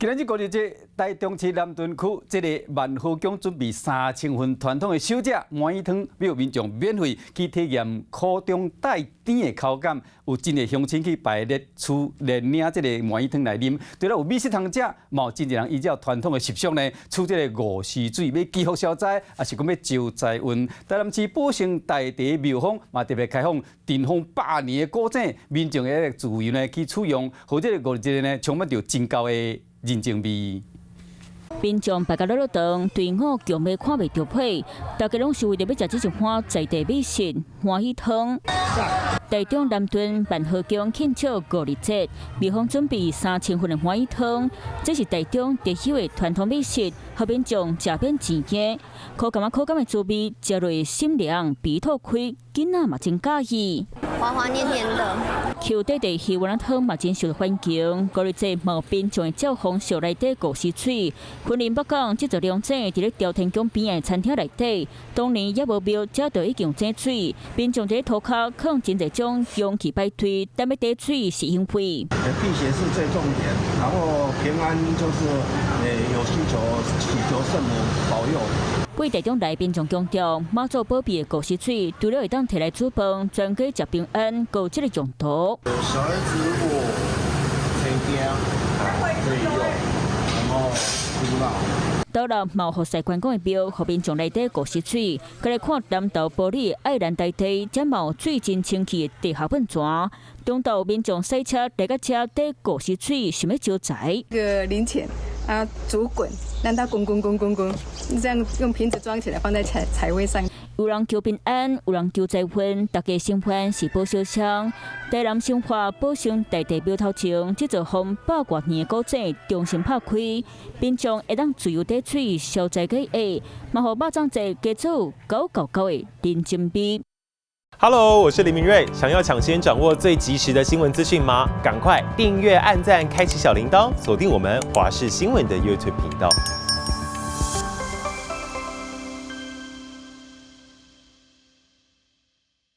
今仔日五日節，台中市南屯區這个萬和宮準備3000份傳統的手食鰻魚湯，予民眾免費去體驗苦中帶甜的口感。有真濟鄉親去排列取來領這个鰻魚湯來啉。除了有美食通食，嘛有真濟人依照傳統的習俗呢，取這个五時水欲祈福消災，抑是講欲招財運。台南市寶成大地廟方嘛特別開放塵封百年的古井，民眾會自由呢去取用，予這个五日節呢充滿著真厚的人情味。民眾排甲落落長，隊伍強欲看袂著尾，大家攏是為著欲食這一碗在地美食鰻魚湯。台中南屯萬和宮慶祝五日節，廟方準備3000份的鰻魚湯，這是台中特有的傳統美食，予民眾食免錢的。苦甘仔苦甘的滋味，食落心涼，鼻吐開，囡仔嘛真佮意。滑滑黏黏的。抾短短魚丸仔湯嘛真受歡迎，五日節嘛有民眾會照風俗來綴五時水。雲林北港這座龍井佇咧朝天宮邊的餐廳內底，當年猶無廟，這就已經有井水。民眾佇咧塗跤囥真濟種容器排隊，等欲綴水是因為。辟邪是最重點，然後平安就是有需求祈求聖母保佑。對台中來民眾強調，媽祖保庇的五時水，除了會當提來煮飯、全家食平安，閣有這个用途。小孩子如果生驚，可以用，然後不知道。倒來嘛有予西關公的廟，予民眾來綴五時水，閣來看南投埔里愛蘭大地，遮嘛有水真清氣的地下噴泉。中晝民眾駛車來到遮綴五時水，想欲招財。個零錢啊，煮滾，讓它滾滾滾滾滾，這樣用瓶子裝起來，放在財財位上。有人求平安，有人求財運，大家心願是寶相送。台南新化寶成大地廟頭前，這座封百外年的古井重新拍開，民眾會當自由綴水消災解厄，嘛予肉粽節加做999的人情味。 Hello，我是林明瑞，想要搶先掌握最及時的新聞資訊嗎？趕快訂閱、按讚、開啟小鈴鐺，鎖定我們華視新聞的 YouTube 頻道。